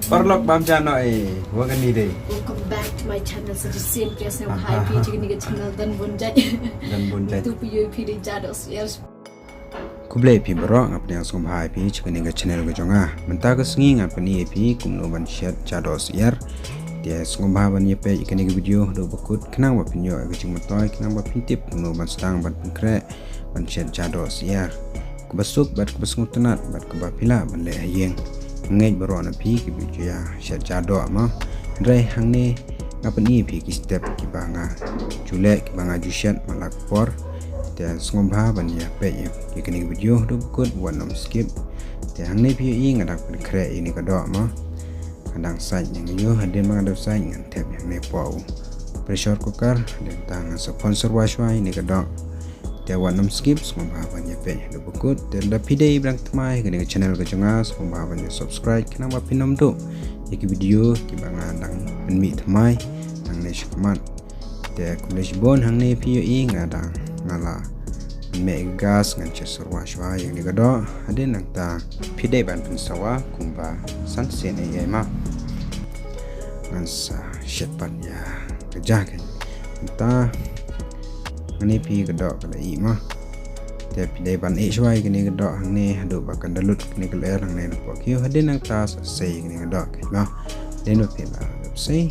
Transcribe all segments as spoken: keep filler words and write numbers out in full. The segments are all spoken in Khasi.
Paralok bam jano e, wa kani dei. Welcome back to my channel. Sa jisien phi sngewbha ïa phi jong kane ka channel Don Bun Jait. Don Bun Jait. Tu phi ïohi phi dei ja doh syiar. Khublei phi baroh, nga pdiang sngewbha ïa phi jong kane ka channel ka jong nga. Mynta ka sngi ngan pyni ïa phi kumno ban shet ja doh syiar. Te sngewbha ban ïa peit ïa kane ka video haduh ba kut khnang ba phin ïoh ïa ka jingmyntoi, khnang ba phin tip kumno ban sdang ban pynkhreh ban shet ja doh syiar. Kaba suk bad kaba sngewtynnat bad kaba phi lah ban leh ha ïing. Ngeit baroh na phi kiba ju ïa shet ja doh mo. Hynrei hangne nga pyni ïa phi ki step kiba nga ju leh, kiba nga ju shet man la ka por. Te sngewbha ban ïa peit ïa kane ka video haduh ba kut, wat nym skip. Te hangne phi ïohi nga dang pynkhreh ïa kane ka doh mo. Nga dang sait, nga ïoh hadien ba nga dep sait ngan thep ïa hangne hapoh u pressure cooker. Hadien ta ngan sa pon syrwa shuwa ïa kane ka doh. Te wat nym skip, sngewbha ban ïa peit haduh ba kut. Te lada phi dei ba dang thymmai ha kane ka channel ka jong nga, sngewbha ban ïa subscribe khnang ba phin ym duh ïa ki video kiba nga dang pynmih thymmai hangne shakhmat. Te khublei shibun, hangne phi ïohi nga dang, nga la mih gas, ngan shet syrwa shuwa ïa kane ka doh. Hadien nangta phi dei ban pynsawa kumba san sien ei ei ma. Ngan sa shet pat ïa ka ja kane. Nangta hangne phi ka doh ka la ih ma. Te phi dei ban ih shuwa ïa kane ka doh hangne haduh ba kan da lut kane ka lyer hangne na poh kiew. Hadien nangta sa sei ïa kane ka doh kane ma. Hadien ba phi la dep sei,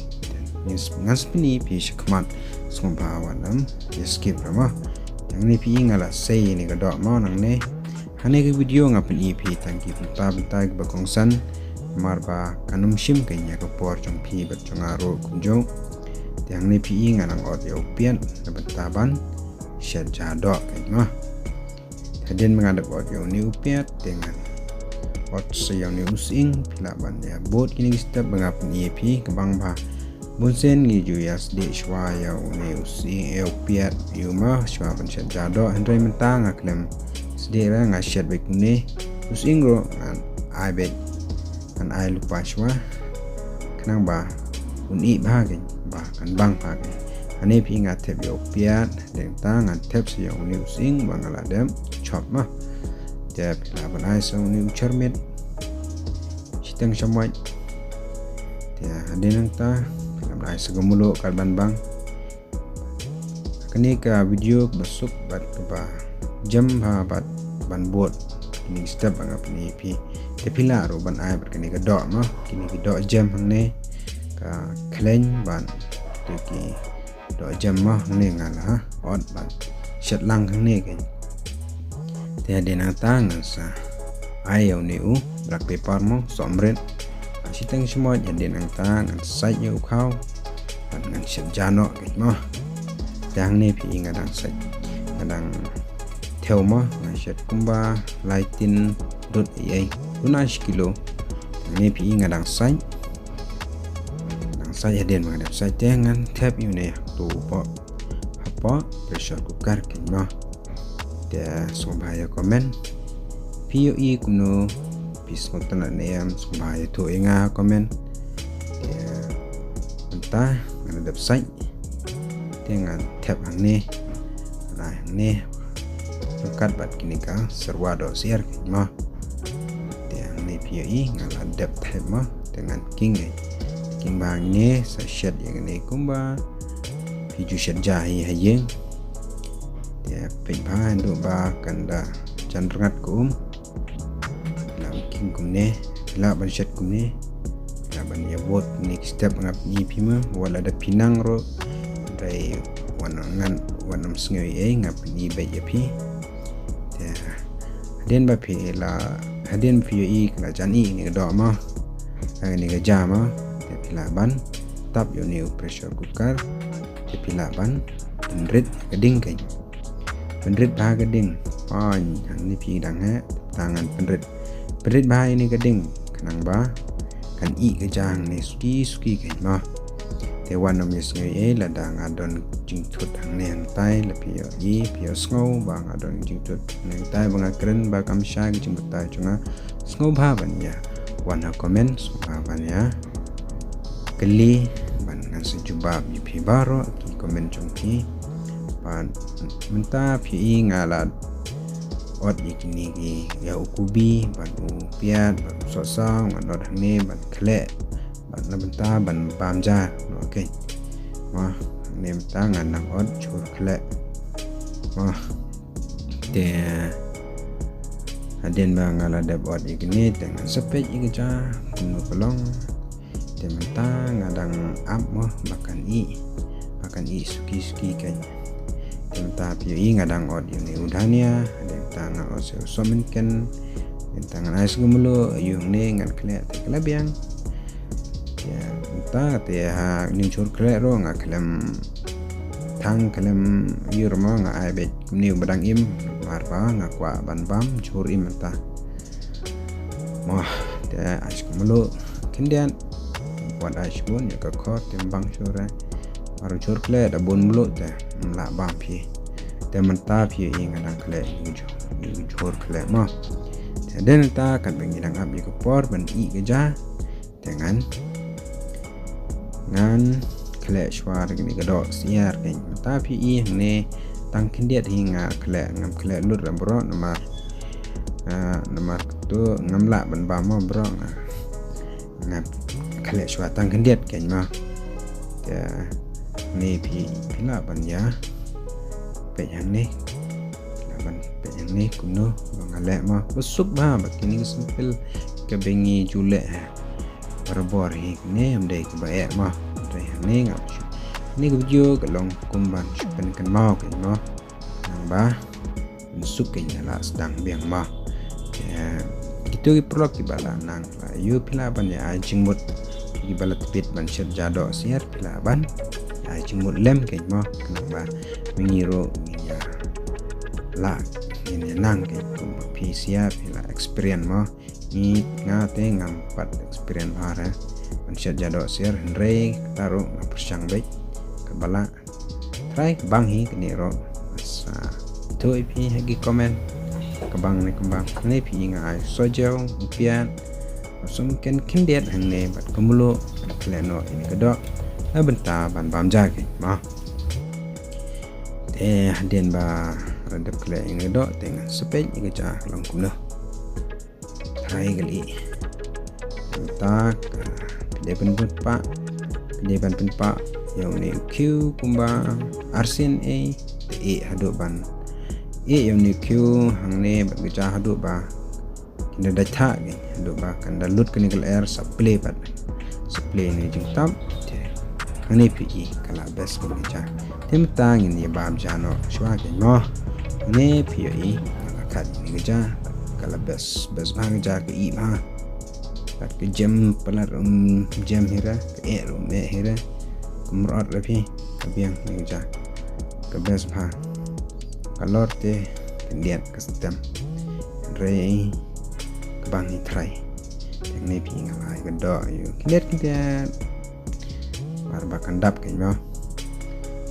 ngan sa pyni ïa phi shakhmat, sngewbha wat nym ïa skip ra ma. Hangne phi ïohi nga la sei ïa kane ka doh ma nangne. Hangne ka video nga pyni ïa phi tang ki bynta bynta kiba kongsan, namar ba kan ym shim kein ïa ka por jong phi bad jong nga ruh kumjuh. Te hangne phi ïohi nga dang ot ïa u piat na bynta ban shet ja doh kein ma. Hadien ba nga dep ot ïa une u piat te ngan ot sa ïa une u sying. Phi lah ban ïa bud kine ki step ba nga pyni ïa phi, ka bang ba bun sien ngi ju ïa sdieh shuwa ïa une u sying, ïa u piat ïa u ma shuwa ban shet ja doh. Hynrei mynta nga khlem sdieh re, nga shet beit kumne. U sying ruh ngan ai beit, ngan ai lypa shuwa khnang ba un ih bha kein, ba kan bang bha kein. Hangne phi ïohi nga thep ïa u piat, hadien nangta ngan thep sa ïa une u sying ba nga la dep chop ma. Te phi lah ban ai sa une u chyrmit shiteng shamoit. Te hadien nangta phi lah ban ai sa ka mluh kat ban bang. Kane ka video kaba suk bad kaba jem bha bad ban bud kine ki step ba nga pyni ïa phi. Te phi lah ruh ban ai bad kane ka doh ma, kine ki doh jem hangne, ka khleiñ bad te ki doh jem ma hangne nga la ot bad shet lang hangne kein. Te hadien nangta ngan sa ai ïa une u black pepper mo, sohmrit. Shiteng shamoit, hadien nangta ngan sait ïa u khaw bad ngan shet ja noh kein mo. Te hangne phi ïohi nga dang sait, nga dang thew mo, nga shet kumba lai tin dud ei ei, duna shi kilo. Hangne phi ïohi nga dang sait, dang sait. Hadien ba nga dep sait te ngan thep ïa une ha tu u pot, hapoh pressure cooker kein mo. Te sngewbha ïa comment, phi ïohi kumno, phi sngewtynnat ne em, sngewbha ïathuh ïa nga comment. Te mynta nga la dep sait, te ngan thep hangne, ngan ai hangne ryngkat bad kine ka syrwa doh syiar kein mo. Te hangne phi ïohi nga la dep thep mo, te ngan king ei. King bha hangne, sa shet ïa kane kumba phi ju shet ja hi ha ïing. Te peit bha, haduh ba kan da jan rngat ka um. Phi lah ban king kumne, phi lah ban shet kumne. Phi lah ban ïa bud kine ki step nga pyni ïa phi ma, wat lada phi nang ruh. Hynrei wat ngan, wat nym sngew ei ei, nga pyni beit ïa phi. Te hadien ba phi la, hadien phi ïohi ka la jan ih kane ka doh mo, kane ka ja mo, te phi lah ban tap ïa une u pressure cooker. Te phi lah ban pynrit ka ding kein. Pynrit bha ka ding. Pyn, hangne phi dang heh, te ngan pynrit. Pynrit bha ïa kane ka ding khnang ba kan ih ka ja hangne suki suki kein mo. Te wat nym ïa sngew ei ei lada nga don jingthut hangne hangtai, la phi ïohi, phi ïohsngew ba nga don jingthut hangne hangtai ba nga kren ba kam shai ka jingbatai jong nga, sngewbha ban ïa wan ha comment, sngewbha ban ïa kylli, ban ngan sa jubab ïa phi baroh ki comment jong phi. Bad mynta phi ïohi nga la ot ïa kine ki, ïa u kubi bad u piat bad u sohsaw, ngan ot hangne ban khleh bad na bynta ban bam ja noh, okay. Mo, hangne mynta ngan nang ot jhur khleh. Mo, te hadien ba nga la dep ot ïa kine te ngan sa peit ïa ka ja kumno ka long. Te mynta nga dang ap mo ba kan ih, ba kan ih suki suki kan. Te mynta phi ïohi nga dang ot ïa une u dhania, te mynta nga ot sa u sohmynken. Mynta ngan ai sa ka mluh, ïa une ngan khleh te ka la biang. Te mynta te ha une u jhur khleh ruh nga khlem thang khlem ïur mo, nga ai beit kumne uba dang im, namar ba nga kwah ban bam jhur im mynta. Mo, te ai sha ka mluh khyndiat. Wat ai shibun ïa ka khor te ym bang shuh re. Namar u jhur khleh da bun mluh te ym lah bam phi. Te mynta phi ïohi nga dang khleh ïa u jhur, ïa u jhur khleh mo. Te hadien mynta katba ngi dang ap ïa ka por ban ih ka ja, te ngan, ngan khleh shuwa da kane ka doh syiar kan. Mynta phi ïohi hangne tang khyndiat hi nga khleh, ngam khleh lut re baroh namar, ah, namar katu ngam lah ban bam mo baroh, nga, nga khleh shuwa tang khyndiat kan mo. Te hangne phi, phi lah ban ïa peit hangne. Lah ban peit hangne kumno ba nga leh mo. Ba suk bha bad kine ki sample kiba ngi ju leh ha barabor hi, kane ym dei kaba eh mo. Te hangne nga shu, kane ka video ka long kum ban shu pynkynmaw kan mo. Nang ba suk kan ïa la sdang biang mo. Te kito ki paralok kiba la nang la ïoh, phi lah ban ïa ai jingmut, kiba la tbit ban shet ja doh syiar phi lah ban ïa ai jingmut lem kan mo. Khnang ba ma ngi ruh ngin ïa lah, ngin ïa nang kan kumba phi syiar phi la experience mo. Ngi, nga te ngam pat experience bha re ban shet ja doh syiar, hynrei kata ruh nga pyrshang beit kaba lah. Trai ka bang hi kane ruh. Sa ïathuh ïa phi ha ki comment ka bang ne kam bang. Kane phi ïohi nga ai sohjew, u piat, u sohmynken khyndiat hangne bad ka mluh, khleh noh ïa ka doh na bynta ban bam ja kan mo. Te hadien ba la dep khleh ïa ka doh te ngan sa peit ïa ka ja ka long kumno. Trai ka lieh. Mynta ka, phi dei ban pynpah, phi dei ban pynpah ïa une u khiew kumba arsien ei, te ïeh haduh ban, ïeh ïa une u khiew hangne bad ka ja haduh ba kin da dait thah kan, haduh ba kan da lut kane ka lyer sa plie pat, sa plie ne jingtap. Te hangne phi ïohi ka la best kane ka ja. Te mynta ngin ïa bam ja noh shuwa kan mo. Hangne phi ïohi nga la khat ïa kane ka ja, ka la best, best bha ka ja, ka ih bha. Bad ka jem palat um jem hi re, ka eh um eh hi re. Kumrot re phi, ka biang kane ka ja. Ka best bha. Ka lor te khyndiat ka stem. Hynrei ka bang hi trai. Te hangne phi ïohi nga la ai ka doh ïa u khyndiat khyndiat. Namar ba kan dap kan mo.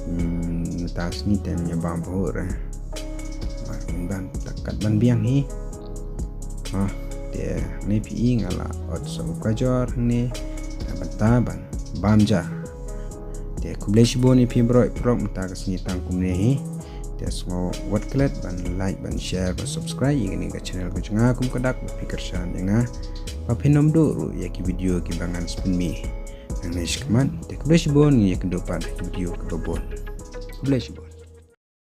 Hmm, mynta sngi te ym ïa bam phuh re. Namar ban, ta kat ban biang hi. Ha, te hangne phi ïohi nga la ot sa u kajor hangne. Ta bynta ban bam ja. Te khublei shibun ïa phi baroh baroh, mynta ka sngi tang kumne hi. Te sngewbha wat klet ban like, ban share, ban subscribe ïa kane ka channel ka jong nga, kum ka dak ba phi kyrshan ïa nga ba phin ym duh ruh ïa ki video kiba ngan sa pynmih nangne shakhmat. Te khublei shibun, ngin ïakynduh pat ha ki video kiba bun. Khublei shibun.